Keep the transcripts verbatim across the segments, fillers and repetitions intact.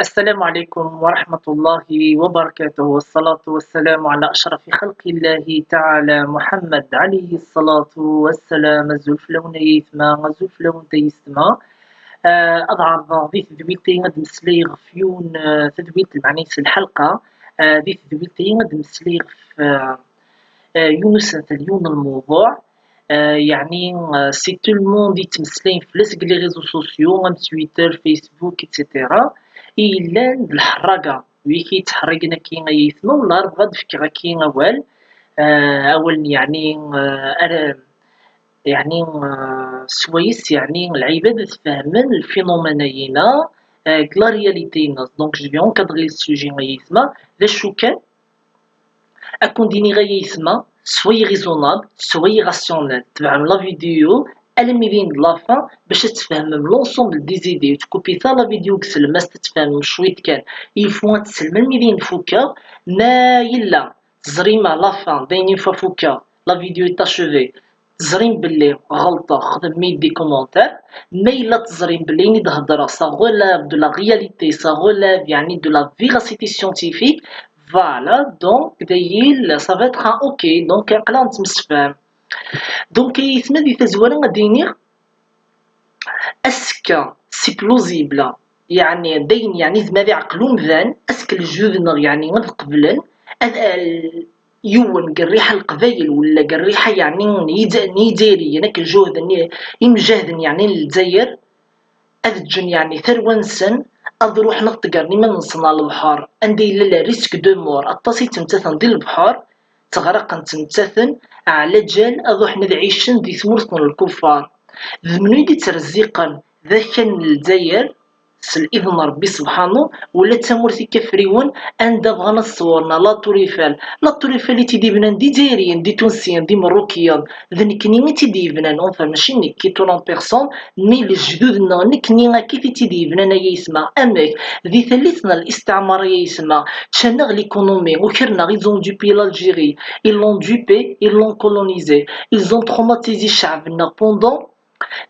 السلام عليكم ورحمة الله وبركاته، والصلاة والسلام على أشرف خلق الله تعالى محمد عليه الصلاة والسلام. Azul fell-awen ay aytma, azul fell-awen ay yessetma. Ah, ad ɛerḍeɣ di tedwilt-agi ad d-mmeslayeɣ ɣef yiwen, ah, tadwilt, meɛna s lḥelqa. Ah, di tedwilt-agi ad d-mmeslayeɣ ɣef, ah, ah, yiwen usentel, yiwen n lmewḍuɛ. Ah, yeɛni, ah, c'est tout le monde yettmeslayen fell-as deg les réseaux sociaux, am Twitter, Facebook, et cetera. I yellan d lḥerraga, wi k-yettḥerrigen akka ay aytma, wala bɣiɣ ad d-fkeɣ akka awal, ah, awal n yeɛni, ah, ara, yeɛni, ah, swayes, yeɛni lɛibad ad fehmen lphénomène-ayina, ah, deg la réalité-ines. Donc, je vais encadrer le sujet ay aytma. D acu kan, ad ken-d-iniɣ ay aytma, soyez raisonnable, soyez rationnel. Tebɛem la vidéo almi d la fin bac ad tfehmem l'ensemble des idées. Ur tkupiḍ ara la vidéo deg tlemmast ad tfehmem cwiṭ kan. Il faut ad teslem almi d ayen fukkeɣ, ma yella teẓrim à la fin, d ayen une fois fukkeɣ, la vidéo est achevée, teẓrim belli ɣelṭeɣ, xdem-iyi-d des commentaires. Ma yella teẓrim belli ayen i d-heddreɣ, ça relève de la réalité, ça relève, yeɛni, de la véracité scientifique, voilà, donc, dayil, ça va être un ok, donc, aql-aɣ nettemsefham. Donc, ay aytma, di tazwara ad d-iniɣ, azekka, c'est plausible, yeɛni, d ayen, yeɛni, d ma d iɛqel umdan, azekka lejdud-nneɣ, yeɛni, ad qeblen, ad, yiwen deg rriḥa n Leqbayel, wala deg rriḥa, yeɛni, n Yid-, n Yizzayriyen, akken juhden i-, imjahden, yeɛni, n Lezzayer, ad ǧǧen, yeɛni, tarwa-nsen, ad ruḥen ad ṭeggren iman-nsen ɣer lebḥer, anda yella le risque de mort, aṭas i ttmettaten di lebḥer, tteɣraqen, ttmettaten, ɛlaǧal ad ruḥen ad ɛicen di tmurt n lkuffar. D menhu i d-ittrezziqen? D akal n Lezzayer, s lidn n Ṛebbi subḥanu, wala d tamurt ikafriwen anda bɣan ad ṣewren la Tour Eiffel. La Tour Eiffel i tt-id-ibnan d Izzayriyen, d Itunsiyen, d Imeṛṛukiyen. D nekkni i tt-id-yebnan, enfin, mačči nekk, qui tourne en personne, mais lejdud-nneɣ, nekkni akka i tt-id-yebnan ay aytma. Amek? Di tallit n listiɛmar ay aytma, ččan-aɣ l'économie, ukren-aɣ, ils ont occupé l'Algérie, ils l'ont occupée, ils l'ont colonisée, ils ont traumatisé ccɛeb-nneɣ pendant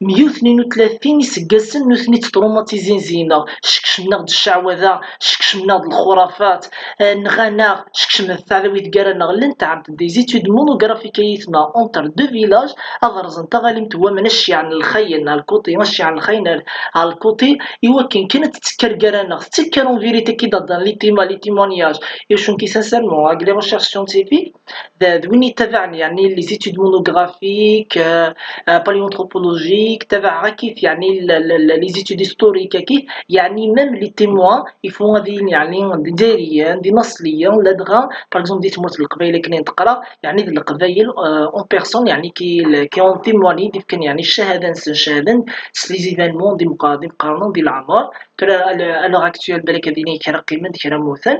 meyya u tnin u tlatin iseggasen, nutni ttṛumatizin zi-neɣ, skecmen-aɣ-d cceɛwada, skecmen-aɣ-d lxurafat, eh, nɣan-aɣ, skecmen-d taɛdawit gar-aneɣ, llant ɛemt des études monographiques ay aytma entre deux villages, ad rẓen taɣalimt n waman acciɛen lxayen ar lkuṭi, acciɛen lxayen ar, ar lkuṭi, i wakken kan ad tetter gar-aneɣ, tetter en vérité qui date dans les témo-, les témoignages, et je suis sincèrement, avec les recherches scientifiques, d, d win yettabaɛen, yeɛni, les études monographiques, euh, euh, paléanthropologiques, tabaɛeɣ akkit, yeɛni, l-, l-, l-, les études historiques akkit, yeɛni, même les témoins, il faut ad ilin, yeɛni, d Izzayriyen, d Imaṣliyen, ladɣa, par exemple, di tmurt n Leqbayel akken i n-teqra, yeɛni, d Leqbayel, euh, en personne, yeɛni, qui, qui ont témoigné, d-ifkan, yeɛni, ccahada-nsen, cahaden s les événements d imeqqar-, d imeqqranen di leɛmer. Tura, à l'heure actuelle, balak ad iniɣ kra qqimen, d kra mmuten.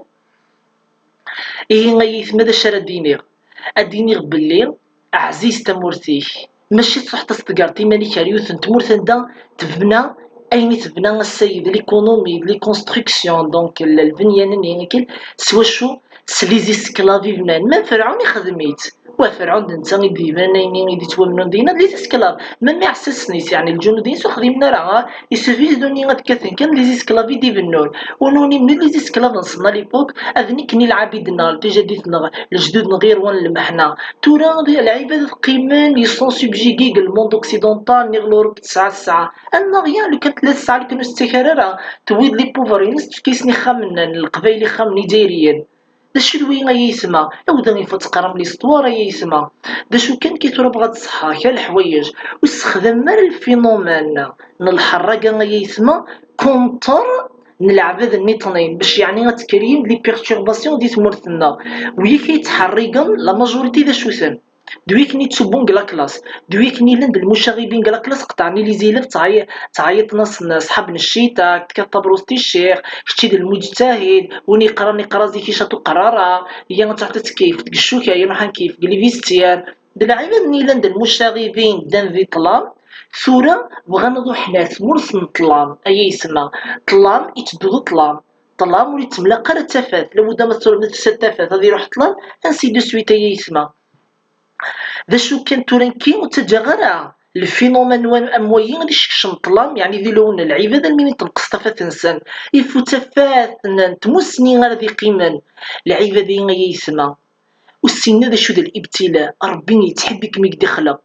Ihi, ay aytma, d acu ara d-iniɣ? Ad d-iniɣ belli ɛziz tamurt-ik. Mačči truḥeḍ ad tḍeggreḍ iman-ik ar yiwet n tmurt anda tebna ayen i tebna ass-agi d l'économie, d les constructions, donc l-, lbenyan-nni, s wacu? S les esclaves i bnan. Même Ferɛun ixdem-itt. Wa Ferɛun d netta i d-yebnan ayen i d-yettwabnun dinna d les esclaves. Même iɛessasen-is, yeɛni lǧunud-is ur xdimen ara, ha? Il suffit d nutni ad kkaten kan, les esclaves i d-ibennun. Ur nutni d les esclaves-nsen à l'époque, ad nekkni lɛabid-nneɣ, ltijadit-nneɣ, lejdud-nneɣ i ṛwan lmeḥna. Tura, lɛibad ad qqimen, ils sont subjugués deg le monde occidental, neɣ l'Europe tesɛa tesɛa. Annaɣ ya, lukan tella tesɛa, lukan ur s-tettak ara, tewwi-d les pouvoirs-ines, tefka-yasen ixxamen n Leqbayel, ixxamen n Izzayriyen. D acu d wi ay aytma? Awda, il faut teqqarem l'histoire ay aytma. D acu kan ki tura bɣa ad ṣeḥḥa kra leḥwayeǧ, ur ssexdamem ara lphénomène n lḥerraga ay aytma contre n leɛbad nniṭnin, bac yeɛni ad tkeryem les perturbations di tmurt-nneɣ. Wi ak yettḥerrigen, la majorité d acu-ten? D wi akken i ttsubbun deg la classe, d wi akken yellan d lmucaɣibin deg la classe, qeṭɛen-i les élèves, ttɛay-, ttɛayyiḍen-asen ṣṣḥab n ccita, tekkateḍ tabṛust i ccix, kečč i d lmuǧtahid, win yeqqaren iqra zik icatu qerrara, ya ad truḥ ad tekkif deg ccuka, ya ruḥ ad nekkif deg les vestiaires. D lɛibad-nni yellan d lmucaɣibin ddan di ṭṭlam, tura bɣan ad ruḥen ar tmurt n ṭṭlam, ay aytma. Ṭṭlam itteddu d ṭṭlam, ṭṭlam ur ittemlaq ara d tafat, labudda ma tettruḥ tafat ad iruḥ ṭṭlam, ainsi de suite, ay aytma. D acu kan tura nekki ur ttaǧǧaɣ ara Le phénomène wa-, am wayi ad icekkcem ṭṭlam, yeɛni di lawan n lɛibad almi i tenqes tafat-nsen, ifut tafat n tmussni ara d-iqqimen. Lɛibad-agi ay ayetma, ur ssinen d acu d libtila. Rebbi yettḥibbi-kem i k-d-ixleq.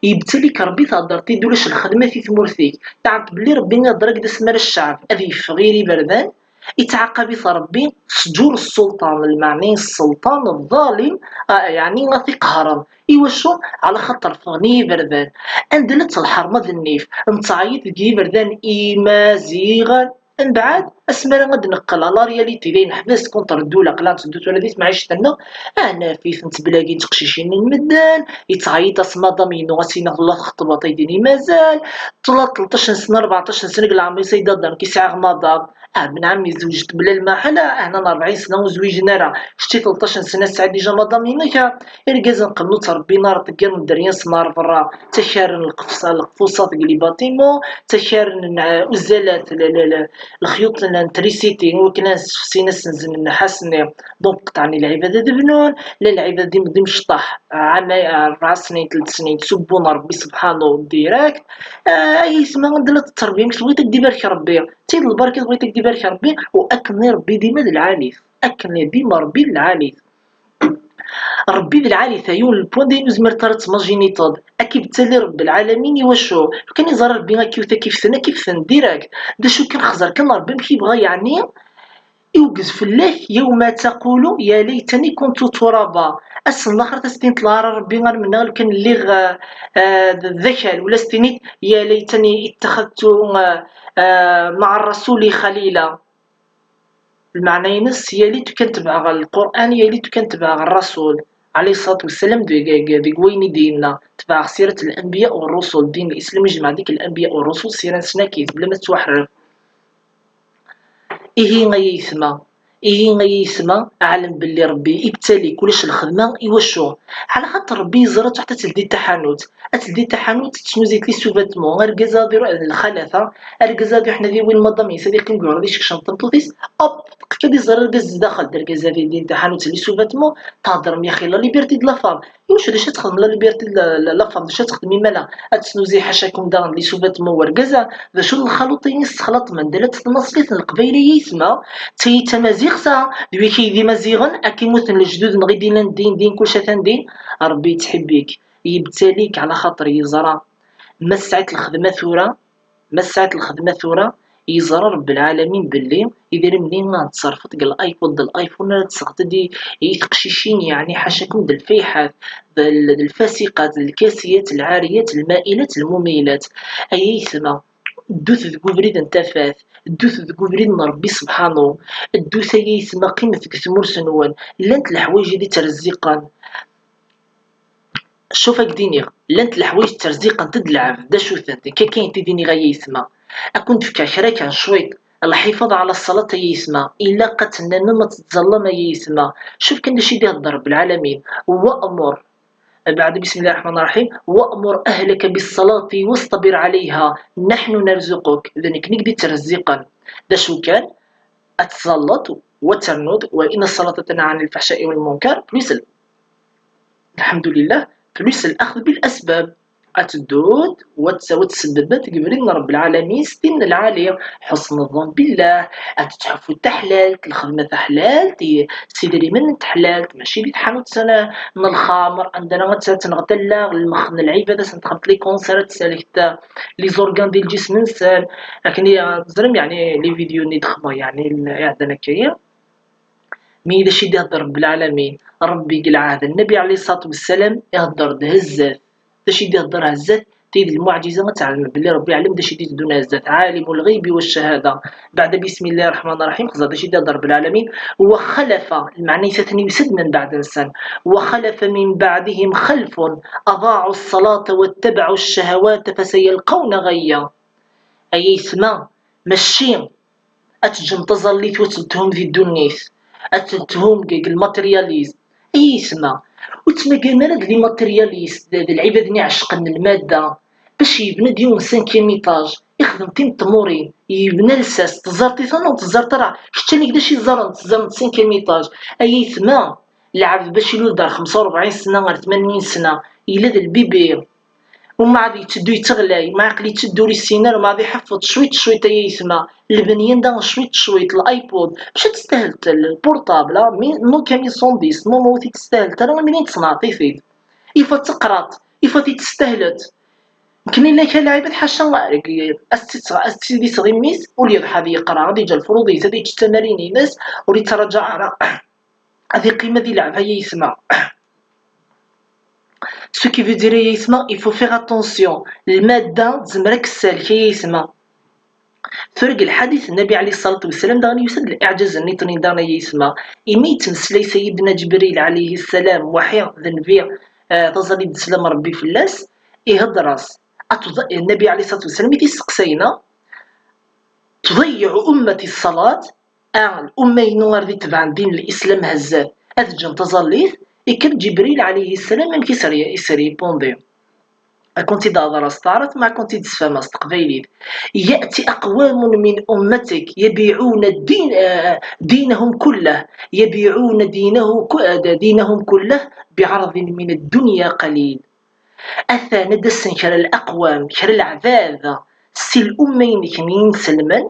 Yebtali-k Rebbi, thedreḍ-id ulac lxedma di tmurt-ik. Taɛreḍ belli Rebbi ihedder-ak-d asmi ara ccɛeb ad yeffeɣ ir iberdan, ittɛaqab-it Rebbi s ǧur ssulṭan, lmeɛna sselṭan ḍalim, a, yeɛni ad t-iqehren. Iwacu? Ɛla xaṭer ffɣen i yiberdan. Anda llant lḥerma d nnif, nettɛeyyiḍ deg yiberdan imaziɣen. Mbeɛd, asmi ara ad neqqel à la réalité, d ayen ḥbes contre ddula, aql-aɣ netteddu tura di temɛict-nneɣ, ah, naf-iten ttbelagin teqcicin n medden, yettɛeyyiḍ-as madam-inu, as-iniɣ tella txeṭbeḍ, ay d-ini mazal, tlata, tleṭṭac n sna, rbeɛṭac n sna deg leɛmer-is ay d-addan, nekk i sɛiɣ madam. Ah, ben ɛemmi, zewǧet bla lmaḥala, ah, hna n rebɛin sna ur zwijen ara. Kečči tleṭṭac n sna tesɛiḍ déjà madam-inek, ah, irgazen qennut ṛebbin ara ṭeggiren dderya-nsen ar berra, ttakaren lqefṣa, lqefṣat deg les bâtiments, ttakaren, ah, uzzalat, l-, l-, l-, lexyuṭ n trisiti, iwakken ad sefsin asenzen n nnḥas-nni, donc qeṭɛen i lɛibad ad bnun, la lɛibad d im-, d imecṭaḥ, ah, ɛama, ah, rebɛa snin, tlet snin, subbun Ṛebbi subḥanu direct, ah, ay yesma anda la tettṛebbim, tebɣiḍ ad k-d-ibarek Ṛebbi, d tid lbarka tebɣiḍ ad k-d-ibarek Ṛebbi, u akken i Ṛebbi dima d lɛali-t, akken i dima Ṛebbi d lɛali-t. Ṛebbi d lɛali-t, a yiwen n lpwan d ayen ur zmiret ara ad tmajiniṭeḍ. Ad k-ibtali Ṛebbi lɛalamin, iwacu? Lukan iẓra Ṛebbi ad k-iwet, ad k-iften, ad k-iften direct. D acu kan, xẓer kan Ṛebbi amek yebɣa, yeɛni, iwgez fell-ak, yawma taqulu ya laytani kuntu turaba. Ass n laxert, ad s-tiniḍ lɛar a Ṛebbi ar mennaɣ lukan lliɣ, ah, ah, d, d akal, wala ad s-tiniḍ ya laytani ittaxadtu, ah, ah, maɛa ṛṛasuli xalila. Lmeɛna-ines, yali-d kan tebɛeɣ Lqur'an, yali-d kan tebɛeɣ Ṛṛasul, ɛalayhi ṣṣalatu wessalam, deg, deg, deg wayen i d-yenna, tebɛeɣ sirat l-anbiya u ṛṛusul, ddin n Lislam ijmeɛ-d akk l-anbiya u ṛṛusul, sira-nsen akkit, bla ma tettwaḥref. Ihi ay aytma, ihi ay aytma, ɛlem belli Ṛebbi ibtali-k, ulac lxedma, iwacu? Ɛla xaṭer Ṛebbi yeẓra ur teɛtiqeḍ ad teldi taḥanut, ad teldi taḥanut, tettnuzi-d les sous-vêtements, argaz ad iruḥ, lxalat, argaz ad iruḥ nadi win madam-is, ad yeqqim deg uɣrad, yeccekkcem tameṭṭut-is, hop, teqqim ad iẓer argaz zdaxel, d argaz ad yeldin taḥanut les sous-vêtements, theddrem yaxi la liberté de la femme. Iwacu, d acu ad texdem la liberté de la, la, la femme, d acu ad texdem imala? Ad tesnuzi ḥacakum daɣen les sous-vêtements n wergaz-a? D acu n lxaluṭ-agi i tessexlaṭem? Anda llant tnaṣlit n Leqbayel ay aytma? D tayi d tamaziɣt-a, d wigi ay d imaziɣen, akka i mmuten lejdud-nneɣ i d-illan din, din, kullec atan din. Ṛebbi yettḥibbi-k, yebtali-k ɛla xaṭer yeẓra. Ma tesɛiḍ lxedma tura, ma tesɛiḍ lxedma tura, yeẓra Ṛebbi lɛalamin belli idrimen-nni ad tṣerrfeḍ deg l-iPod d l-iPhone ara d-tesɣeḍ i, i teqcicin, yeɛni ḥacakum d lfayḥat, d l-, d lfasiqat, d lkasiyat, d lɛariyat, d lma'ilat, d lmumilat. Ay aytma, ddut deg ubrid n tafat, ddut deg ubrid n Ṛebbi subḥanu, ddut ay aytma, qqimet deg tmurt-nwen, llant leḥwayeǧ i d-ittṛezziqen. Cuf, ad k-d-iniɣ, llant leḥwayeǧ tterziqent-d lɛebd, d acu-tent? Nekk akka i d-iniɣ ay aytma. Ad ken-d-fkeɣ kra kan cwiṭ, lḥifaḍ ɛla ṣṣalat ay aytma, ilaq ad tennamem ad tettẓallam ay aytma. Cuf kan d acu i d-ihedder Ṛebbi lɛalamin, wa'mur, beɛd bismillahi ṛṛeḥmani ṛṛeḥim, wa'mur ahlaka bis-ṣalati wasṭabir ɛalayha, naḥnu narzuquk, d nekni i k-d-ittṛezziqen. D acu kan, ad tẓalleḍ, wa ternuḍ, wa inna ṣṣalata tanha ɛanil faḥca'i wal munkar, plus l-, lḥemdulillah, plus l-axd bil asbab. Ad tedduḍ, wa tt-, wa tsebbebet deg ubrid n Ṛebbi lɛalamin s tin n lɛali, ḥusn ẓẓan billah, ad tettḥuffuḍ taḥlalt, lxedma taḥlalt, i, s idrimen n teḥlalt, mačči di tḥanut n, n lxamr, anda ara ad tenɣeḍ allaɣ, lmex n lɛibad, ad sen-texdmeḍ les concerts, ad tselkeḍ les organes di lǧism-nsen, akken i, teẓram, yeɛni, les vidéos-nni d-xḍa, yeɛni, iɛeddan akka-yi. Mi d acu i d-ihedder Ṛebbi lɛalamin? Ṛebbi deg lɛahd n Nnbi ɛalayhi ṣṣalatu wessalam ihedder-d hezzat. D acu i d-ihedder hezzat? Tid lmuɛǧiza ad teɛlem belli Ṛebbi iɛlem d acu i d-iteddun hezzat. Ɛalimu lɣaybi wa ccahada. Beɛda bismillahi ṛṛeḥmani ṛṛeḥim, xẓer d acu i d-ihedder Ṛebbi lɛalamin. Wa xalafa, lmeɛna-is atan yusa-d min beɛd-nsen. Wa xalafa min beɛdihim xalfun aḍaɛu ṣṣalata wattabaɛu ccahawata fasayalqawna ɣayya. Ay aytma, mačči ad teǧǧem taẓallit, ad telthum di ddunit, ad telthum deg, deg lmatrialism. Ay aytma, ur ttmagam ara d les matérialistes, d, d lɛibad-nni iɛecqen lmadda, bac yebna-d yiwen cinquième étage, ixdem tin n tmurin, yebna lsas, teẓẓart-it neɣ ur teẓẓart ara, kečč anik d acu i teẓẓaren, teẓẓaren cinquième étage. Ay aytma, lɛebd bac ilul-d ar xemsa u ṛebɛin sna, ar tmanyin sna, yella d lbibi. Umbeɛd yetteddu yetteɣlay, ma aql yetteddu ur yessin ara, umbeɛd iḥeffeḍ cwiṭ cwiṭ ay ayetma. Lbenyan daɣen cwiṭ cwiṭ, l'iPod, mačči ad testahel, lpurṭabl, ah, mi, Nokia mille cent dix, non, non, ur t-id-testahel ara, imir-nni teṣneɛ-it-id. Ifa d taqraṭ, ifa t-id-testahlet. Nekni la ka lɛibad, ḥaca, as-tt-, as-tt-id-iseɣ i mmi-s, ur yeḍḥi ad yeqra, ad yeǧǧ lefrud-is, ad yeǧǧ tamarin-ines, ur yettraǧa ara. Ad iqqim ad ilɛeb ay ayetma. Ce qui veut dire ay ayetma, il faut faire attention. Lmadda tezmer ad k-tselk ay ayetma. Tura deg lḥadit n Nnabi ɛli ṣṣalatu wessalam daɣen yusa-d liɛǧaz nniḍen daɣen ay ayetma. Imi yettmeslay Sayidna Ǧebril ɛlihi ssalam, waḥi d nnbi, eh, taẓallit d sslam n Ṛebbi fell-as, ihedder-as. Ad tḍ-, Nnabi ɛli ṣṣalatu wessalam i t-isteqsayna, تضيع أمتي الصلاة؟ A, l'umma-inu ar d-itebɛen din n l'islam hezzat, ad ǧǧen taẓallit? Ikker Ǧibril ɛlihi ssalam, amek i s-, i s-répondit? Ad kent-id-hedreɣ s taɛrabt, ma ad kent-id-sfehmeɣ s teqbaylit. يأتي أقوام من أمتك يبيعون الدين، آه، دينهم كله، يبيعون دينه ك-، آه، دينهم كله بعرض من الدنيا قليل. Atan ad d-asen kra n leqwam, kra n leɛbad, si l'umma-inek n yinselmen,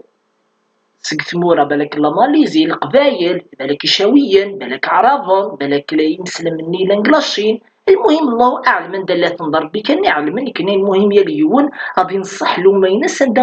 seg tmura, balak n la Malaisie, Leqbayel, balak Icawiyen, balak Aɛraben, balak la-, imeslemen-nni yellan deg la Chine. Lmuhim, Allahu aɛlem anda llan, d Ṛebbi kan i iɛelmen, nekni, lmuhim, yal yiwen ad inṣeḥ lumma-ines anda,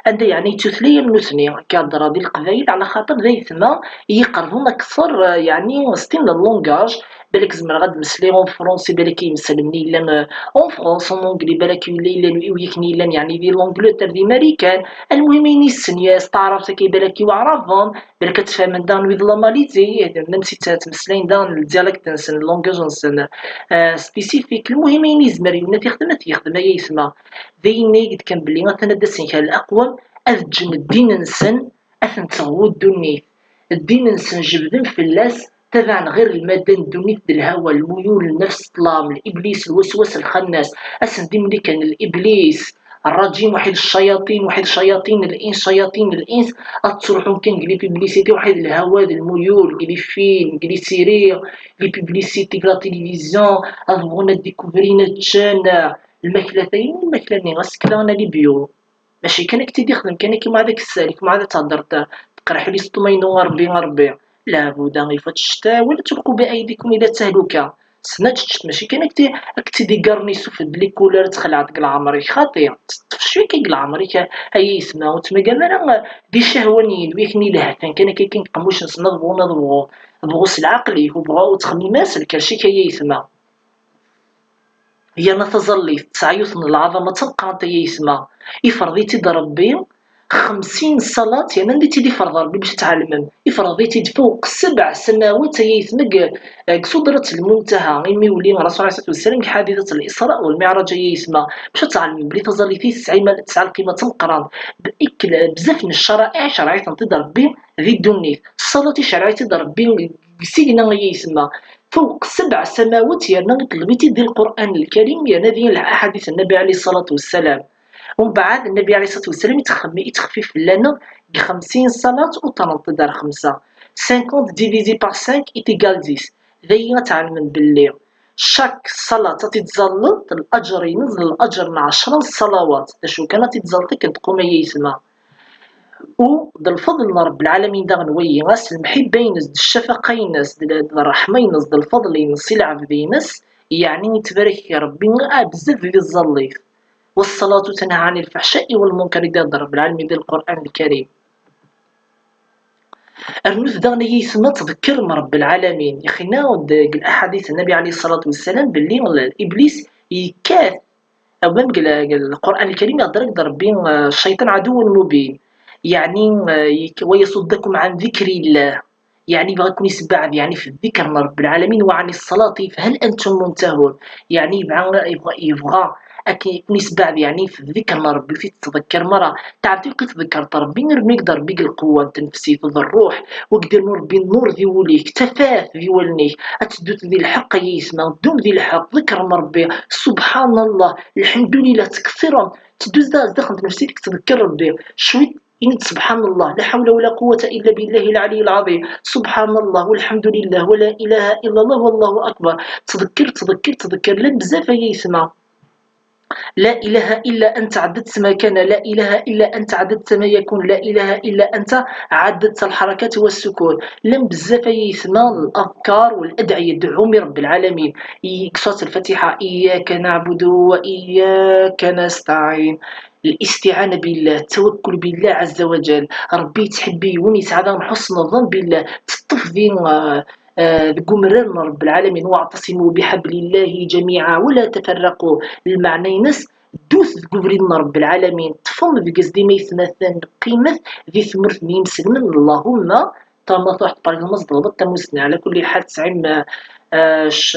anda yeɛni yettutla am nutni. Akka hedreɣ di Leqbayel, ɛla xaṭer d ayetma i yi-iqerben akteṛ, eh, yeɛni s tin n langage, balak zemreɣ ad d-meslayeɣ en français, balak imeslemen-nni yellan, eh, en France, en anglais, balak yella yellan, i wiyaken yellan, yeɛni, di l'Angleterre, di Marikan. Almuhim, ayen i yessen s taɛrabt akka, balak i waɛraben, balak ad tfehmen daɣen wid n la Malaisie, même si tt-, ttmeslayen daɣen le dialecte-nsen, le langage-nsen, eh, spécifique. Almuhim, ayen yezmer yiwen ad t-yexdem, ad t-yexdem, ay ayetma. D ayen i d-kan belli atan ad d-asen kra n leqwam, ad ǧǧen ddin-nsen, ad ten-teɣwu ddunit. Ddin-nsen jebden fell-as, tabaɛen ɣir lmadda n ddunit d lhawa, lmuyul, nnefs, ṭṭlam, liblis, lwaswas lxannas, asen d imlikan, liblis, الرجيم, waḥid ccayaṭin, waḥid ccayaṭin الإنس, ccayaṭin الإنس, ad ttruḥun kan deg les publicités, waḥid lhawa d lmuyul, deg les films, deg les séries, les publicités, deg la télévision, ad bɣun ad découvrin, ad ččen, lmakla tayi, lmakla-nni, asekla n les bio. Mačči kan ad k-tt-id-ixdem kan akka, ma ad k-ssalik, ma ad thedreḍ, teqreḥ-iyi s ṭṭuma-inu, a Ṛebbi, a Ṛebbi. Labuda ifat ccetwa, ولا تلقوا بأيديكم إلى التهلكة. Ssna ad teččeḍ, mačči kan ad k-tt-, ad k-tt-id-iggaren isufed les couleurs, ad txelɛeḍ deg leɛmer-ik, xaṭi. Teṭṭef cwiya kan deg leɛmer-ik, a, ay ayetma, ur ttmagar ara, eh, di ccehwa-nni, d wiyaken ilehhten kan akka kan deg qemmuc-nsen, ad bɣun, ad bɣun. Bɣu s leɛqel-ik, u bɣu ur ttxemmim ara s lkerc-ik, ay ayetma. Yerna taẓallit tesɛa yiwet n lɛaḍama d tameqqrant, ay ayetma. Ifreḍ-itt-id Ṛebbi xemsin ṣṣalat, yerna anda i tt-id-ifreḍ Ṛebbi, bac ad tɛelmem? Ifreḍ-itt-id fawq sebɛ samawat, ay ayetma, deg, deg Sudrat Lmuntaha, imi yuli Ṛṛasul ɛalayhi ṣṣalatu wessalam deg ḥaditat Lisra wal Miɛraǧ, ay ayetma, bac ad tɛelmem belli taẓallit-is tesɛa imal-, tesɛa lqima d tameqqrant. B-, ik-, bzaf n ccaraɛiɛ icerreɛ-itent-id Ṛebbi di ddunit. Ṣṣalat icerreɛ-itt-id Ṛebbi deg signa, ay ayetma. Fawq sebɛ samawat, yerna iṭleb-itt-id di Lqur'an Lkarim, yerna di leḥadit n Nnabi ɛalayhi ṣṣalatu wessalam. Umbeɛd, Nnabi ɛalayhi ṣṣalatu wessalam ittxemmi-, ittxeffif fell-aneɣ deg xemsin ṣṣalat u terreḍ-t-id ar xemsa. Cinquante divisé par cinq est égal dix. D ayi ad tɛelmem belli chaque ṣṣalat ad tt-id-tẓalleḍ, laǧer-ines d laǧer n ɛecra n ṣṣalawat. D acu kan, ad tt-id-tẓalleḍ akken tqum, ay ayetma. U d lfeḍl n Ṛebbi lɛalamin daɣen wayi, s lemḥibba-ines, d ccafaqa-ines, d, d ṛṛeḥma-ines, d lfeḍl-ines i lɛebd-ines, yeɛni ittbarak Ṛebbi, ah, bezzaf di tẓallit. والصلاة تنهى عن الفحشاء والمنكر, i d-ihedder Ṛebbi lɛalamin di Lqur'an Lkarim. Rnut daɣen, ay ayetma, ad tḍekkrem Ṛebbi lɛalamin. Ixina-d deg laḥadit n Nnabi ɛalayhi ṣṣalatu wessalam belli l-, Iblis yekkat. Am deg l-, deg Lqur'an Lkarim ihedder-ak-d Ṛebbi, eh, cciṭan ɛaduwwun mubin. Yeɛni, eh, yek-, ويصدكم عن ذكر الله. Yeɛni yebɣa ad ken-isebbeɛd, yeɛni, f ddikr n Ṛebbi lɛalamin, وعن الصلاة فهل أنتم منتهون. Yeɛni yebɣa, yebɣa, yebɣa ad ken-, ken-isebbeɛd, yeɛni, f ddikr n Ṛebbi, ur t-id-tettḍekkir mara. Teɛref akk i tḍekkreḍ Ṛebbi, irnu-ak-d Ṛebbi deg lqewwa n tnefsit d ṛṛuḥ, u ak-d-irnu Ṛebbi nnur di wul-ik, tafat di wallen-ik, ad tedduḍ di lḥeqq, ay ayetma, ddum di lḥeqq, ḍekkṛem Ṛebbi, subḥan Allah, lḥemdulillah, ttkeṣṣirem, tedduḍ da-, zdaxel n tnefsit-ik, tḍekker Ṛebbi, cwiṭ, ini-d, subḥan Allah, la ḥawla wala quwwata illa billahi lɛali lɛaḍim, subḥan Allah, walḥemdulillah, wala ilaha illa Allah, wallahu akbar, ttḍekker, ttḍekker, ttḍekker, llan bezzaf, ay ayetma. لا إله إلا أنت عددت ما كان، لا إله إلا أنت عددت ما يكون، لا إله إلا أنت عددت الحركات والسكون. Llan bezzaf ay aytma الأذكار والأدعية دعومي رب العالمين. Deg surat الفاتحة: إياك نعبد وإياك نستعين. الاستعانة بالله، التوكل بالله عز وجل. Ṛebbi yettḥibbi win yesɛa daɣen حسن الظن بالله. Teṭṭef di, ah, ah, deg umrar n Ṛebbi العالمين: واعتصموا بحبل الله جميعا ولا تفرقوا. Lmeɛna-ines, ddut deg ubrid n Ṛebbi العالمين, ṭṭfem deg-s dima aytmaten, qqimet di tmurt n yimselmen. اللهم, tama truḥ, par exemple, ma tzedɣeḍ tamussni, ɛla kulli ḥal tesɛim, ah, c-,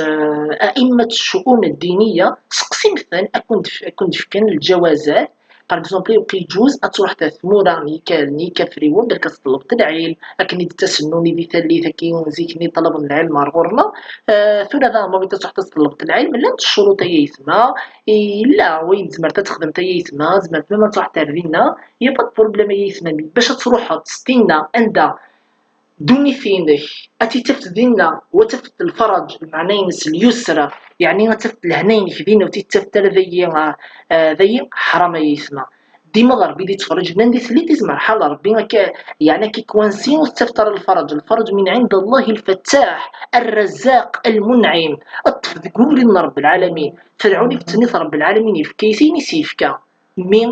أئمة الشؤون الدينية, seqsim-ten, ad ken-d-, ad ken-d-fken lǧawazat. Par exemple, يجوز ad truḥeḍ ar tmura n yika-, n yikafriwen, balak ad teṭṭlebeḍ lɛilm, akken i d-ttasen nuni di tallit, akken zik-nni ṭṭalaben lɛilm ar ɣur-neɣ. Ah, tura daɣen ma bɣiḍ ad truḥeḍ ad teṭṭlebeḍ lɛilm, llant ccuruṭ ay aytma, yella wayen tzemreḍ ad texdem ay aytma, tzemreḍ même ad truḥeḍ ar dinna, y a pas de problème ay aytma, mais bac ad truḥeḍ s dinna anda ddunit-inek ad tt-tafeḍ dinna, u ad tafeḍ lferǧ, lmeɛna-ines lyusra, yeɛni ad tafeḍ lehna-inek dinna, ur tt-tafeḍ ara dayi, ah, ah, dayi, ḥram ay aytma. Dima d Ṛebbi i d-yettferriǧen anda i telliḍ, izmer ḥal Ṛebbi akka, yeɛni akka ikwansi, ur tettafeḍ ara lferǧ. Lferǧ من عند الله الفتاح الرزاق المنعم. Ṭṭef deg ubrid n Ṛebbi العالمين. Ferɛun ifetten-it Ṛebbi العالمين, yefka-yas ayen i s-yefka. Mi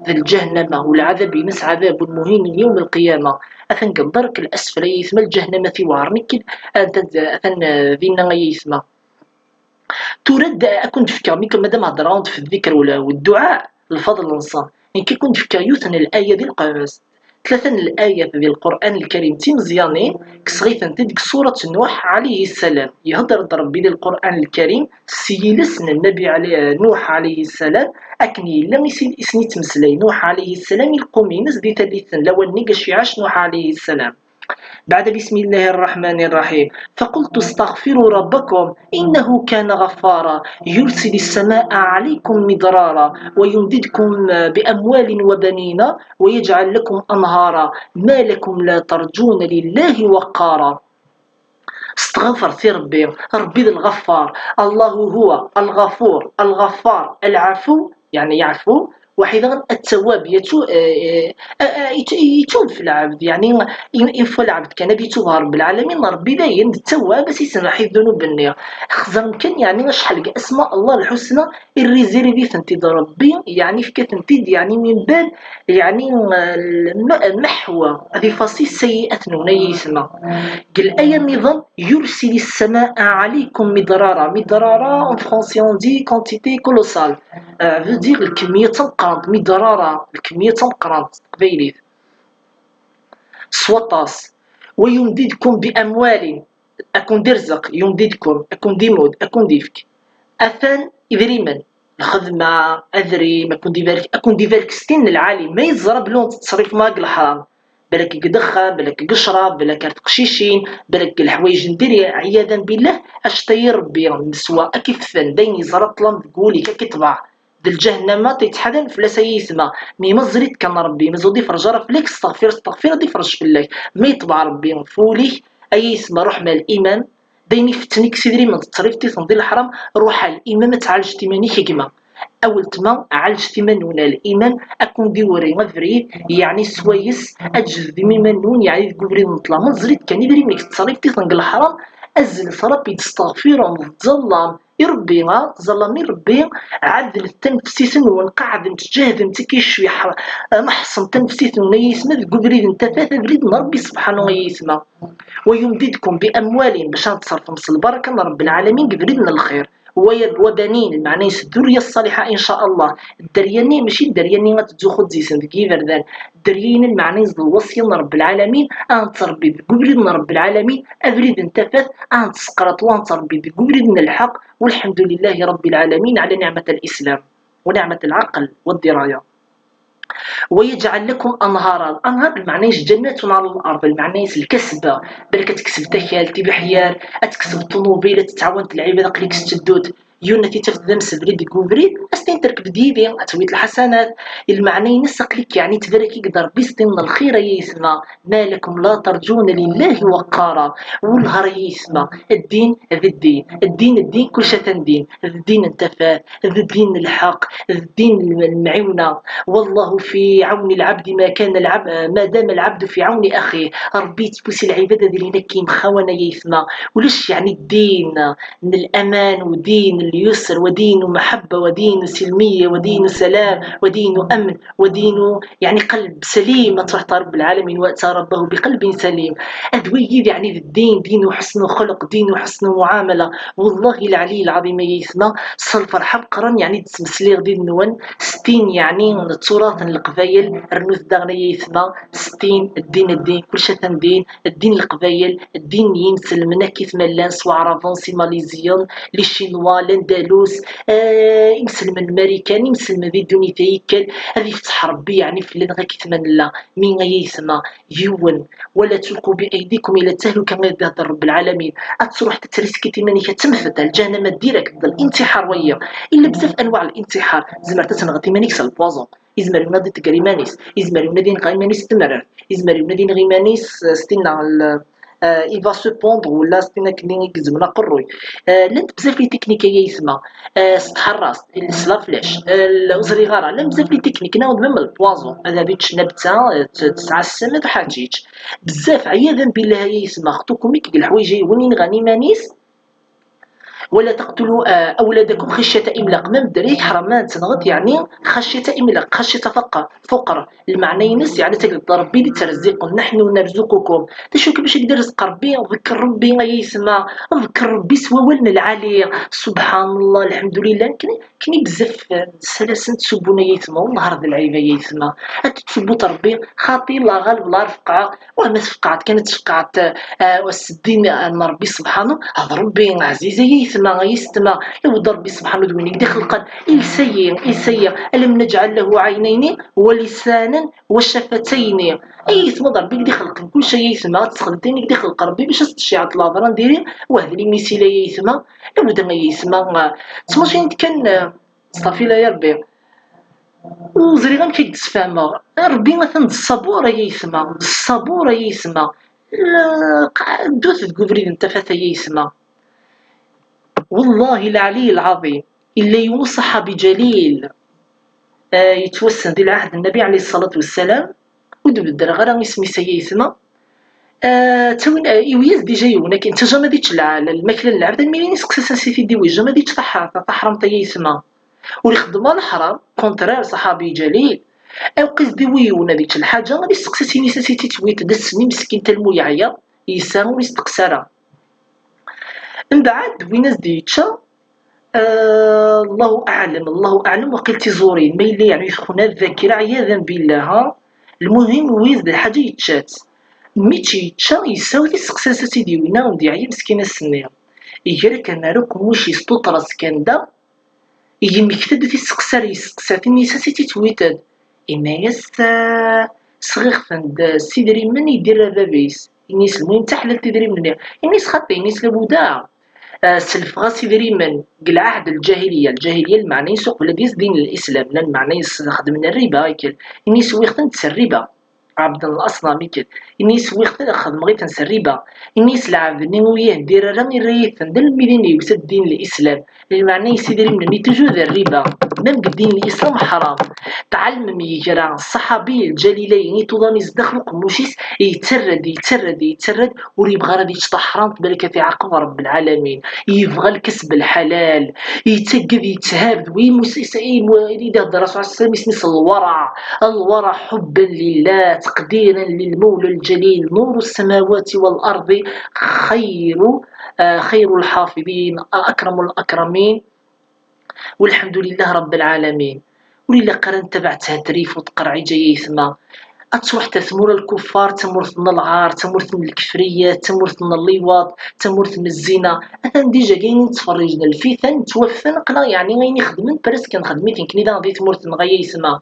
d lǧahennama, u lɛadab-ines ɛadab muhin yawm lqiyama. Atan deg ddark l-asfel ay aytma, lǧahennama tiweɛren, nekk atan, atan, eh, dinna ay aytma. Tura ad, ad ken-d-fkeɣ, mi kem-, madam hedreɣ-d f ddikr u la-, u dduɛa, lfadl-nsen, nekk ad ken-d-fkeɣ yiwet n laya di lqamas. Tlata n layat di Lqur'an Lkarim d timeẓyanin, kkseɣ-itent-id deg surat Nuḥ ɛalayhi ssalam. Ihedder-d Ṛebbi di Lqur'an Lkarim s yiles n Nnabi ɛli-, Nuḥ ɛalayhi ssalam, akken yella i s-, i sen-ittmeslay Nuḥ ɛalayhi ssalam i lqum-ines di tallit n lawan-nni i iɛac Nuḥ ɛalayhi ssalam. بعد بسم الله الرحمن الرحيم: فقلت استغفروا ربكم إنه كان غفارا يرسل السماء عليكم مدرارا ويمددكم بأموال وبنين ويجعل لكم أنهارا ما لكم لا ترجون لله وقارا. Steɣfret i Ṛebbi, Ṛebbi d lɣeffar. الله هو الغفور الغفار العفو, yeɛni yeɛfu, وحيدا التواب, yetu-, eh, eh, eh, yetu-, yetub f lɛebd, yeɛni une fois lɛebd kan ad yetub ɣer Ṛebbi العالمين, Ṛebbi dayen d التواب, ad s-isemmeḥ i ddunub-nni. Xzan kan, yeɛni acḥal deg asma Allah lḥusna, irrizirib-itent-id Ṛebbi, yeɛni yefka-tent-id, yeɛni min bab, yeɛni, eh, lm-, lmeḥwa, ad ifasi sayyi'at-nwen ay aytma. Deg laya nniḍen, يرسل السماء عليكم مدرارا. Midrara, en français on dit quantité colossale. Eh, veut dire lkemmiya d tameqqrant, midrara, lkemmiya d tameqqrant s teqbaylit. S waṭas. ويمددكم بأموال, ad ken-d-irzeq, يمددكم, ad ken-d-imudd, ad ken-d-ifk. Atan idrimen, lxedma, adrim, ad ken-d-ibarek, ad ken-d-ibarek s tin n lɛali. Ma yeẓra belli ur tettṣerrifem ara deg leḥram, balak deg ddexxan, balak deg ccrab, balak ar teqcicin, balak deg leḥwayeǧ n diri, ɛiyadan billah, acetay i Ṛebbi, neswa, ad k-iften, d ayen yeẓra ṭṭlam deg wul-ik, ad k-iṭbeɛ. D lǧahennama, tettḥadam fell-as ay aytma. Mi ma ẓrid kan Ṛebbi, ma ur d-ifreǧ ara fell-ak, steɣfir, steɣfir, ad d-ifreǧ fell-ak. Ma yeṭbeɛ Ṛebbi f wul-ik, ay aytma, ruḥ ma liman, d ayen ifetten-ik s idrimen, tettṣerrifeḍ-iten di leḥram, ruḥ a liman ad tɛalǧeḍ iman-ik a gma. A weltma, ɛalǧet iman-nwen a liman, ad ken-d-iwri abrid, yeɛni swayes, ad tjehdem iman-nwen, yeɛni deg ubrid n ṭṭlam. Ma teẓrid kan idrimen-ik tettṣerrifeḍ-iten deg leḥram, azzlet Ṛebbi, steɣfirem, tẓallam i Ṛebbi, ah, tẓallam i Ṛebbi, ɛedlet tanefsit-nwen, qeɛdemt, ǧehdemt, akka cwiḥ, ah, meḥṣemt tanefsit-nwen ay aytma deg ubrid n tafat, abrid n Ṛebbi subḥanu ay aytma. ويمددكم بأموال, bac ad teṣṣerfem s lbaraka n Ṛebbi lɛalamin deg ubrid n lxir. وبنين, lmeɛna-ines ddurya ṣṣaliḥa, in ca Allah. Dderya-nni, mačči dderya-nni ad tettzuxxuḍ deg-sen deg yiberdan. Dderya-ines, lmeɛna-ines d lwasya n Ṛebbi lɛalamin, ad nettṛebbi deg ubrid n Ṛebbi lɛalamin, abrid n tafat, ad nettseqraṭ, ad nettṛebbi deg ubrid n lḥeqq, والحمد لله رب العالمين على نعمة الإسلام ونعمة العقل والدراية. ويجعل لكم أنهارا. الأنهار, lmeɛna-ines جنات على الأرض, lmeɛna-ines lkasba. Balak ad tekseb takalt, tibeḥyar, ad tekseb ṭunubil, ad tettɛawan lɛibad, aql-ik s teddut. Yiwen ad t-tafeḍ d amsebrid deg ubrid, ad s-tin terkeb-d yid-i, ad tawiḍ lḥasanat. Lmeɛna-ines aql-ik yeɛni tbarek-ik-d Rebbi s tin n lxir, ay aytma. Ma lakum la tarǧuna lillahi waqqara. Wellah ay aytma, ddin d ddin, ddin d ddin, kulci atan din, d ddin n tafat, d ddin n lḥeqq, d ddin n lemɛiwna. Wallahu fi ɛawni lɛabdi ma kana lɛab-, ma dama lɛabdu fi ɛawni axih. Rebbi yettbusi lɛibad ad ilin akka yemxawan, ay aytma. Ulac yeɛni ddin n laman, u din n lyusr, wa din n lmeḥebba, wa din n silmiya, wa din n salam, wa din n amn, wa din n, yeɛni, qalb salim, ad truḥ ɣer Rebbi lɛalamin, wa ata Rebbahu bi qalbin salim. Ad wigid, yeɛni, d ddin, din n uḥesn n uxelq, din n uḥesn n lmuɛamala. Wallahi lɛali lɛaḍim, ay aytma, s lferḥ ameqqran, yeɛni, d-ttmesliɣ did-nwen, s tin, yeɛni, n tturat n Leqbayel, rnut daɣen, ay aytma, s tin, ddin, ddin, kulci atan din, ddin n Leqbayel, ddin n yimselmen, akkit ma llan s Waɛraben, s Imaliziyen, les Chinois, l'Andalus, eh, imselmen n Marikan, imselmen di ddunit ay ikkan, ad ifteḥ Rebbi, yeɛni, fell-aneɣ akkit ma nella. Mi, ay aytma, yiwen, ولا تلقوا بأيديكم إلى التهلكة, ad ihder Rebbi lɛalamin. Ad truḥ ad triskiḍ iman-ik, ad temmteḍ, ar lǧahennama direct, d الانتحار wayi. Illa bzaf anwaɛ الانتحار. Tzemreḍ ad tenɣeḍ iman-ik s lpoison. Izmer yiwen ad itegger iman-is. Izmer yiwen ad inɣ iman-is s temrart. Izmer yiwen ad inɣ iman-is, eh, s tinna, l-, eh, il va se pendre, wala s tin akken i gezmen aqerruy. Eh, llant bzaf les techniques, ay aytma. Eh, s tḥerrast, s la flèche, eh, ur ẓriɣ ara. Llant bzaf les techniques, nniɣ-d même le poison. Ad, ad yečč nabta, eh, t-, tesɛa ssem, ad ḥaǧiǧ. Bzaf, ɛyadan billah, ay aytma, xtukum-ik deg leḥwayeǧ-ayi, win inɣan iman-is. ولا تقتلوا, eh, أولادكم خشية إملاق. Ma medder-ik ḥram ad tenɣeḍ, yeɛni, خشية إملاق, خشية فقر, فقر. Lmeɛna-ines, yeɛni, ad tagdeḍ Rebbi d ittrezzqen, نحن نرزقكم. D acu kan, bac ad k-d-irezzeq Rebbi, ḍekker Rebbi, ay aytma, ḍekker Rebbi s wawal n lɛali. Subḥan Allah, lḥemdulillah, akken, akken i bzaf, eh, ssalasen ttsubbun, ay aytma, wellah ar d lɛib, ay aytma. Ad tettsubbut Rebbi, xaṭi, la ɣaleb, la refqa, wah, ma tfeqɛeḍ kan ad tfeqɛeḍ, eh, s ddin n Rebbi subḥanu, d Rebbi ɛziz, ay aytma, ay yessetma, iwed Rebbi subḥanu d win i k-d-ixelqen, ilsa-yi, ilsa-yi, ألم نجعل له عينين ولسانا وشفتين. Ay aytma, d Rebbi i k-d-ixelqen kulci, ay aytma, ad tessexdeḍ ayen i k-d-ixelq Rebbi bac ad s-tecciɛeḍ lehḍra n diri, wah d limisil, ay aytma, iwed, ay aytma, eh, ttmacinit kan, eh, Ṣafi la ya Rebbi. Ur ẓriɣ amek i k-d-sfehmeɣ. Rebbi atan d ṣṣabur, ay aytma, d ṣṣabur, ay aytma. La-, ddut deg ubrid n tafat, ay aytma. Wallahi lɛali lɛaḍim, illa yiwen uṣaḥabi ǧalil, eh, yettwassen di lɛehd n Nnabi ɛalayhi ṣṣalatu wessalam, ur d-beddreɣ ara isem-is, ay aytma. Eh, ttawin, eh, iwi-yas dija yiwen akken, netta jamais ad yečč lɛ-, lmakla n lɛebd, almi yesseqsa-t ansi t-id-iwi, jamais ad yečč taḥ-, taḥramt, ay aytma. Ur ixeddem ara leḥram, contraire, ṣaḥabi ǧalil. Awqis d-iwi yiwen ad yečč lḥaǧa, ad yesseqsa s inisi ansi tt-id-tewwiḍ, d ssni meskin, talmu yeɛya, yesɛa ur yesteqsa ara. Mbeɛd, win as-d-yečča, eh, Allahu aɛlam, Allahu aɛlam, waqil tiẓurin, ma yella yeɛni tekna ddakira, ɛyadan billah, ha? Lmuhim, wid d lḥaǧa yečča-tt. Mi tt-yečča, yessaweḍ iseqsa-s ad tt-id-iwin, awen-d yeɛya meskin ass-nni. Iger kan ar uqemmuc-is, tuṭer-as kan da, yemmekta-d tiseqsar, yesteqsa-t, inisi ansi tt-id-tewwiḍ. Inna-yas, eh, sɣiɣ-ten-d s idrimen i d-irra baba-is. Inna-yas, lmuhim, d taḥlalt idrimen-nni. Inna-yas, xaṭi, inna-yas, labuda, eh, selfeɣ-as idrimen deg lɛahd n lǧahiliya. Lǧahiliya, lmeɛna-is uqbel ad yas din n Lislam, llan lmeɛna-is xedmen rriba, akken. Inna-yas, wwiɣ-ten-d s rriba. Ɛebden laṣnam, akken. Inna-yas, wwiɣ-ten, xedmeɣ-iten s rriba. Inna-yas, lɛebd-nni ur yi-hdir ara, irra-yi-ten-d almi d ayen yewsa ddin n Lislam. Lmeɛna-is idrimen-nni toujours d rriba. Même deg ddin n Lislam ḥram. Tɛelmem yegra ṣṣaḥabi lǧalil-ayi, ituḍan-is daxel uqemmuc-is, yettarra-d, yettarra-d, yettarra-d, ur yebɣi ara ad yečč taḥramt, balak ad t-iɛaqeb Rebbi lɛalamin. Yebɣa lkesb lḥalal, yettaggad, yetthab, d win mus-, is-, i mu-, i d-ihedder Rasul s-, isem-is lwara, lwara, حبا لله، تقديرا للمولى الجليل، نور السماوات والأرض، خير، آه، خير الحافظين، أكرم الأكرمين. والحمد لله رب العالمين. Ur ilaq ara ad ntabaɛ tthatrif u tqerɛij, ay aytma. Ad truḥ tmura n lkuffar, tamurt n lɛar, tamurt n lkefriyat, tamurt n lliwaṭ, tamurt n zzina. Atan dija ayen i nettferrij n lfitan, ttwaffan, aql-aɣ yeɛni ayen i xedmen, presque nxeddem-it nekkni daɣen di tmurt-nneɣ, ay aytma.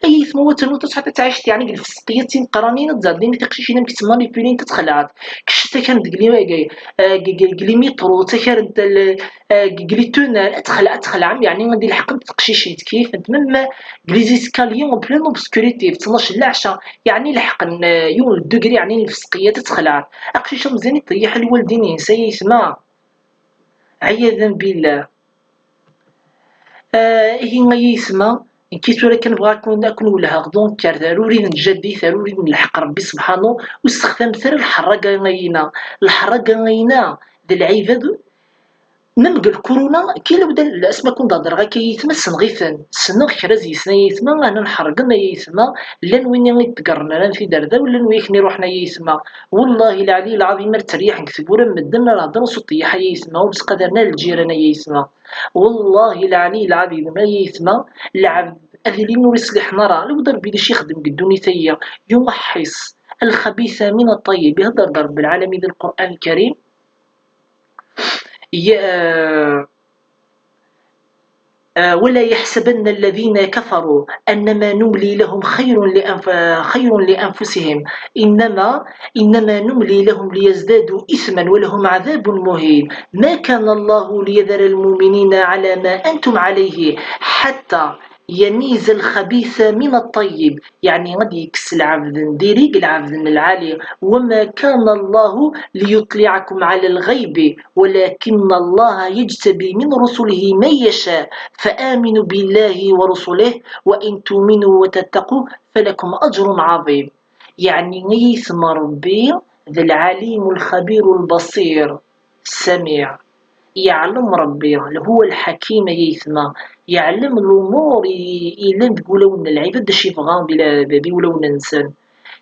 Ay aytma, wa tanu tasɛa ad tɛict, yeɛni, deg lfesqiyat timeqqranin, ad d-ddin tiqcicin amek ttmanipulint, ad txelɛent. Kečč takar deg li-, deg, deg, deg limitru, takar n tal-, deg li tunnel, ad txelɛ-, ad txelɛem, yeɛni, ad ilḥeqent teqcicin, kif nt même deg les escaliers en pleine obscurité, f ttnac n leɛca, yeɛni, leḥqen, eh, yiwen n degré, yeɛni, n lfesqiyat, ad txelɛent. Aqcic ameẓyan iṭeyyeḥ lwaldin-ines, ay aytma. Ɛiyadan billah. Ah, ihi ay aytma, nekki tura kan bɣiɣ ad ken-, ad ken-welheɣ, donc, ar, ar urid n tjaddit, ar urid n lḥeqq Rebbi subḥanu, ur sexdamet ara lḥerraga ayina. Lḥerraga ayina d lɛibad, même deg lkuruna, kila wdan, asma kun d-hedreɣ akka ay aytma, ssneɣ-iten, ssneɣ kra zi-sen ay aytma, anen ḥergen ay aytma, llan win i d-tgerren ran tiderda, llan win i ken-iruḥen ay aytma. Wallahi lɛali lɛaḍim, ar tteryaḥen deg tgura n medden, ar heddren s uṭeyyeḥ ay aytma, ur ttqadaren ara lǧiran ay aytma. Wallahi lɛali lɛaḍim, ay aytma, lɛebd ad ilin ur iṣliḥen ara, lewd Rebbi d acu ixeddem deg ddunit-agi, yumeḥḥis الخبيث من الطيب, ihedder-d Rebbi lɛalamin di Lqur'an Lkarim. Ya, ولا يحسبن الذين كفروا أنما نملي لهم خير لأنف-، خير لأنفسهم إنما، إنما نملي لهم ليزدادوا إثما ولهم عذاب مهين. ما كان الله ليذر المؤمنين على ما أنتم عليه حتى يميز الخبيث من الطيب, yeɛni ad yekkes lɛebd n diri deg lɛebd n lɛali. وما كان الله ليطلعكم على الغيب ولكن الله يجتبي من رسله من يشاء فآمنوا بالله ورسله وإن تؤمنوا وتتقوا فلكم أجر عظيم. Yeɛni, ay aytma, Rebbi d العليم الخبير البصير السميع. Yeɛlem Rebbi, هو الحكيم, ay aytma. Yeɛlem lumuṛ i, i yellan deg wulawen n lɛibad, d acu yebɣa di la-, di wulawen-nsen.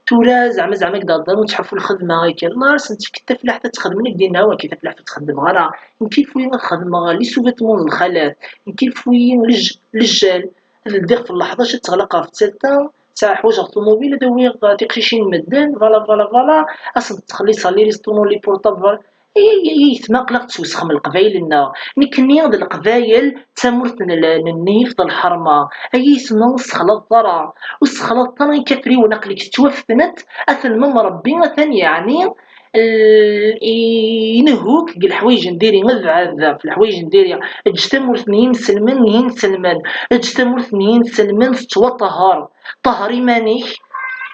Tura, zeɛma, zeɛma, deg d-heddren ur ttḥulfu lxedma, akka, Allah ar sen-tefk tafellaḥt ad txedmen, i d-yenna, waki tafellaḥt ur ttxeddmeɣ ara. Nekk il faut-iyi ad xedmeɣ les sous-vêtements n lxalat. Nekk il faut-iyi lej-, lejjal. Ad ldiɣ f leḥḍac, ad teɣleq ɣef tsalta, ttɛa ḥwaǧeɣ ṭumubil, ad awiɣ tiqcicin n medden, voilà, voilà, voilà, ad sent-ttxelliṣeɣ les restaurants, les portables, voilà. Ay, ay, ay, aytma, aql-aɣ ttwesxem Leqbayel-nneɣ. Nekni d Leqbayel, d tamurt n l-, n nnif d lḥerma. Ay aytma, ur ssexlaḍet ara. Ur ssexlaḍet ara ikafriwen, aql-ik tettwafetnet, atan mem Rebbi, atan yeɛni, l-, i-, inehhuk deg leḥwayeǧ n diri, ad bɛed ɣef leḥwayeǧ n diri. Eǧǧ tamurt n yinselmen n yinselmen. Eǧǧ tamurt n yinselmen tettwaṭehher. Ṭehher iman-ik,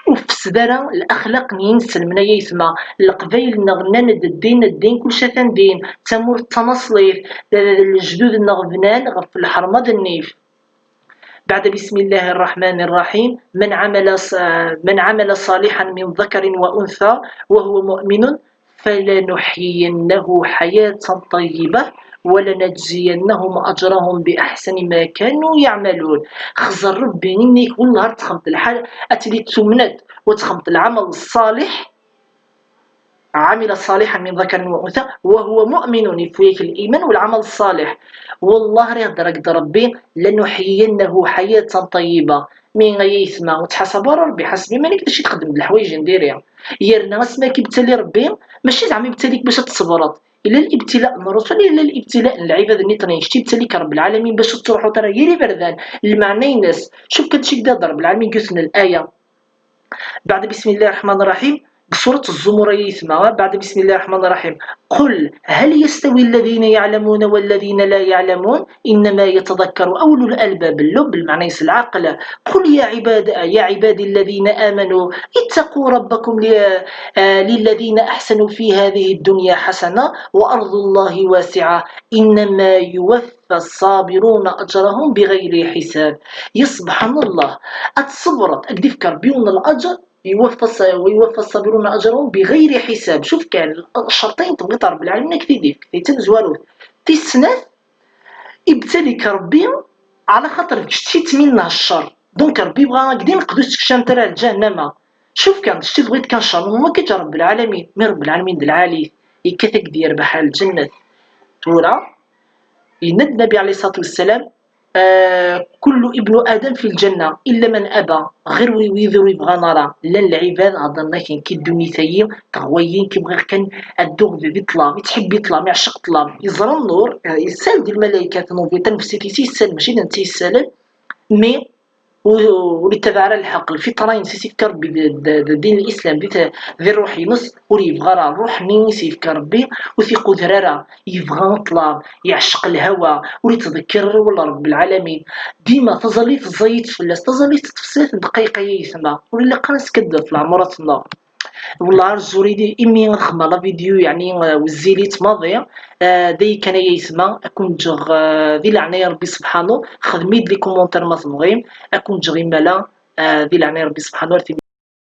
ur fessid ara laxlaq n yinselmen, ay aytma. Leqbayel-nneɣ nnan-d ddin, ddin, kullec atan din. D tamurt d tanaṣlit, d, d, d lejdud-nneɣ bnan ɣef lḥerma d nnif. بعد بسم الله الرحمن الرحيم، من عمل ص-، من عمل صالحا من ذكر وأنثى وهو مؤمن فلنحيينه حياة طيبة ولنجزينهم أجرهم بأحسن ما كانوا يعملون. Xẓer Rebbi, imi-k wellah ar texdmeḍ lḥal, ad tili tumneḍ, u ad texdmeḍ lɛamal ṣṣaleḥ, عمل صالحا من ذكر وأنثى وهو مؤمن, yefka-yak liman u lɛamal ṣṣaleḥ. Wellah, ar ihedder-ak-d Rebbi, لنحيينه حياة طيبة. Mi ay aytma, ur ttḥasab ara Rebbi, ḥaseb iman-ik d acu i txeddem d leḥwayeǧ n diri. Yerna asmi akka ibtali Rebbi, mačči zeɛma ibtali-k bac ad tṣebreḍ. Illa libtila n Ṛṛusul, illa libtila n lɛibad nniḍen, kečč ibtali-k Rebbi lɛalamin bac ur tettruḥuḍ ara yir iberdan. Lmeɛna-ines, cuf kan acu i k-d-ihedder Rebbi lɛalamin deg yiwet n laya. بعد بسم الله الرحمن الرحيم, deg surat Zzumur, ay aytma, بعد بسم الله الرحمن الرحيم. قل هل يستوي الذين يعلمون والذين لا يعلمون إنما يتذكر أولو الألباب. Lub, lmeɛna-ines lɛaqel. قل يا عباد، يا عبادي الذين آمنوا اتقوا ربكم ل-، آه، للذين أحسنوا في هذه الدنيا حسنة وأرض الله واسعة إنما يوفى الصابرون أجرهم بغير حساب. Ya subḥan Allah, ad tṣebreḍ, ad k-d-ifk Rebbi yiwen n laǧer, يوفى الص-، يوفى الصابرون أجرهم بغير حساب. Cuf kan, ccerṭ-ayi tebɣiḍ Rebbi lɛalamin ad k-t-id-ifk, d tamezwarut. Tis snat, ibtali-k Rebbi ɛla xaṭer kečč d titmin n ccer. Donc Rebbi yebɣa ad k-d-ineqq ur tettekcamt ara ar lǧahennama. Cuf kan, d kečč i tebɣiḍ kan ccer, ma kečč Rebbi lɛalamin, mi Rebbi lɛalamin d lɛali, yekkat ad k-d-yerbeḥ ar lǧennet. Tura, yenna-d Nnabi ɛalayhi ṣṣalatu wassalam, آه، كل ابن آدم في الجنة إلا من أبى. Ɣir wi-, wid ur yebɣan ara. Llan lɛibad, heddren-ak nekki ddunit-agi, teɣwa-yi, nekki bɣiɣ kan ad dduɣ di, di ṭṭlam, yettḥibbi ṭṭlam, yeɛceq ṭṭlam. Yeẓra nnur, eh, yessal di lmalaykat, nnur di tanefsit-is yessal, mačči d netta yessalen, mais ur, ur ittabaɛ ara lḥeqq, lfitra-ines i s-ifka Rebbi d, d, d ddin n Islam di, di ṛṛuḥ-ines, ur yebɣi ara ṛṛuḥ-nni i s-ifka Rebbi, ur t-iquder ara, yebɣa ṭṭlab, yeɛceq lhawa, ur ittḍekkir ara wala Rebbi lɛalamin. Dima taẓallit teẓẓay-itt fell-as, taẓallit teṭṭef snat n ddqayeq ay ayetma, ur ilaq ara ad neskadeb ɣef leɛmurat-nneɣ. Wellah ar zuri imi xedmeɣ la vidéo, yeɛni, eh, wezzilit maḍi, eh, d ayen kan ay ayetma, ad ken-ǧǧeɣ, eh, di leɛnaya Rebbi subḥanu, xdem-iyi-d les commentaires ma tebɣim, ad ken-ǧǧeɣ imala, eh, di leɛnaya Rebbi subḥanu, ar